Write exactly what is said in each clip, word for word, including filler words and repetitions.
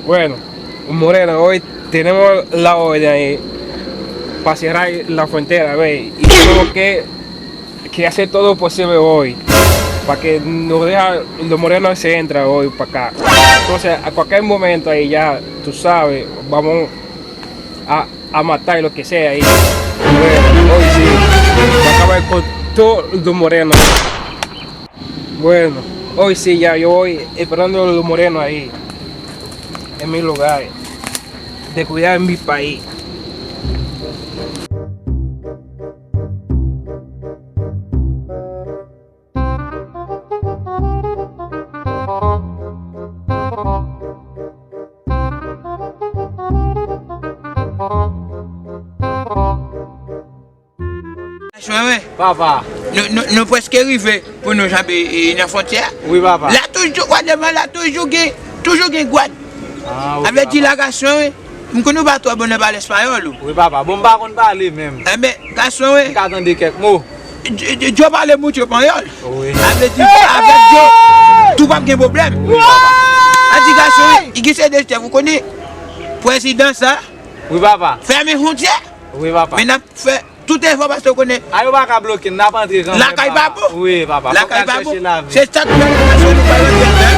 Bueno, Moreno, hoy tenemos la orden ahí para cerrar la frontera, ve, y tenemos que, que hacer todo posible hoy para que nos deja los morenos se entra hoy para acá. Entonces, a cualquier momento ahí ya, tú sabes, vamos a, a matar lo que sea ahí. Bueno, hoy sí, va a acabar con todos los morenos. Bueno, hoy sí ya yo voy esperando a los morenos ahí, en mi lugar, de cuidar mi país. Papa. Nou, nou, nou prèske rive pou nou janbe, e, nan fwontyè a. Wi, papa. La toujou, wè devan la toujou gen, toujou gen gwad. Ah, ok, papa. Avèti la gason, wi. M konnen w pa twò bon nan pale espayòl, ou. Wi, papa. Bon, m pa konn pale menm. Enben, gason, wi. M ka tande kèk mo. Djo, Djo, Djo pale mucho panyòl. Wi. Avèti, avèk Djo, tou p ap gen pwoblèm. Wi, papa. Adi gason, wi, i gen se de chèf, ou konnen. Prezidan sa. Wi, papa. Fèmen fwontyè. Wi, papa. Men n ap fè tout efò paske w konnen. A, yo pa ka bloke n, n ap antre kanmenm, papa. Lakay pa bon. Wi, papa. Fòk n al chèche lavi. Se sa k fè nou pa rantre andan.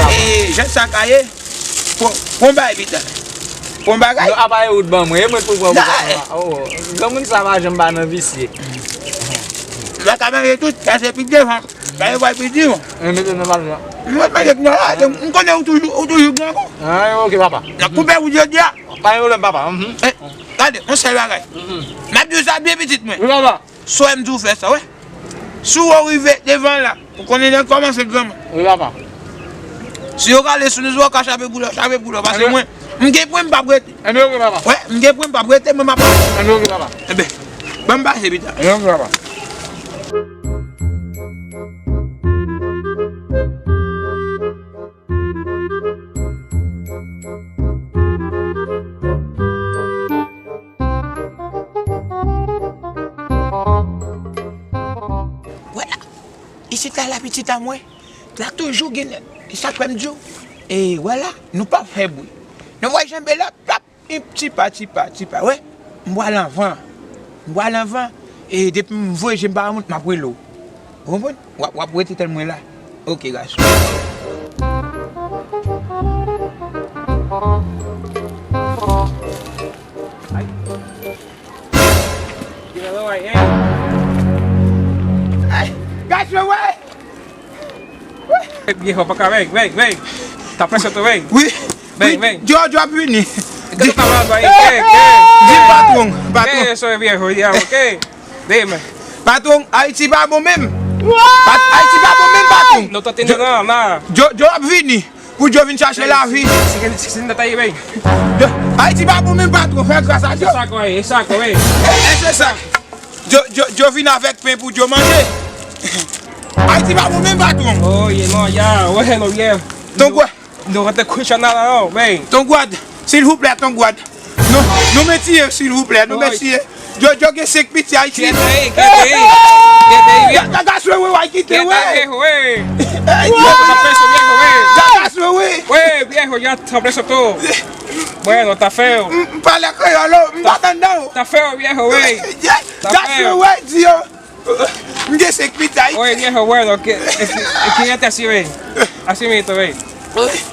E jan sa ka ye, pran, pran bagay pita. Pran bagay. Non, apa e ou t ban mwen, e mwen t pou pran pou sa. Oh, granmoun sa pa janm pa nan visye. Lè ka manje tout, sa se pi devan. Sa yo pral pi di, non. E mete nan valè a. Mwen manje k nan la, m konnen ou toujou, ou toujou gran kou. Ah, ok, papa. N ap koupe ou jodi a. Pa gen pwoblèm, papa. Mhm. Eh, gade, yon sèl bagay. Mhm. M ap di w sa byen pitit mwen. Wi, papa. Sou wè m di w fè sa, wè. Si w rive devan la, ou konnen nèg kòmanse granmoun. Wi, papa. Si yo rale sou nou, si w ka chape boulè, chape boulè. Paske mwen, m gen pwen m p ap rete. Ann ok, papa. Wè, m gen pwen m p ap rete, mwen m ap. Ann ok, papa. Enben, ban m pase pita. Ann ok, papa. Vwala. Isit la, la pitit a mwen. La toujou gen nèg. E sa k fè m di w. E vwala, nou p ap fè bri. Nou voye janbe la, plap. E ti pa, ti pa, ti pa, wè. M pral anvan. M pral anvan. E depi m voye je m pa wè moun, m ap rele w. Ou konprann? W ap, w ap rete tèl mwen la. Ok, gason. Ay. Ay, gason, wè. Vyen, papa, vyen, vyen, vyen. T ap prese tou, vyen. Wi. Vyen, vyen. Djo, Djo ap vini. Di patwon, patwon. Vyen, soyez bien, ya, ok. Vyen, men. Patwon, Ayiti pa bon menm. Pat-, Ayiti pa bon menm, patwon. Non, tante, non, non, non. Djo, Djo ap vini. Pou Djo vin chache lavi. Djo, Ayiti pa bon menm, patwon. Fè gras a Djo. E sa k wè, e sa k wè. E, e se sa. Djo, Djo, Djo vin avèk pen pou Djo manje. Ayiti pa bon menm, patwon. Oh, ye non, ya, wè, non, ye. Donk, wè. Nou rete kouche nan la, non, men. Ton gwad, silvouplè, ton gwad. Nou, nou metiye, silvouplè, nou metiye. Djo, Djo gen senk piti Ayiti. Kite, kite, kite, wi. Ga-, ga-, gason, wi, wi, kite, wi. Kite, wi. Ey, ta fè sou viejo, wi. Ga-, gason, wi. Wi, viejo, ya ta fè sou tou. Mwen, non, ta fè, wi. M, m pale kreyòl, wi, m pa tann nan, wi. Ta fè, wi, viejo, wi. Ta fè. Gason, wi, di yo. M gen senk pita. Oye, viejo, bueno, que, que, que ya te así, ve. Así mismo, ve.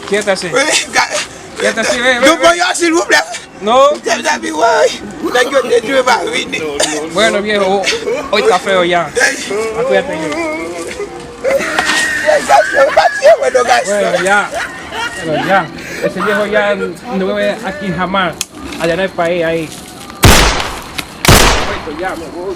Que ya te así. Que ya te así, ve, ve. Donk, bon, yo, silvouplè. No. Nèg yo te dwe pa vini. Bueno, viejo, hoy está feo ya. Acuérdate yo. Bueno, ya. Bueno, ya. Ese viejo ya no vuelve aquí jamás. Allá en el país, ahí. Ay, pues ya, me voy.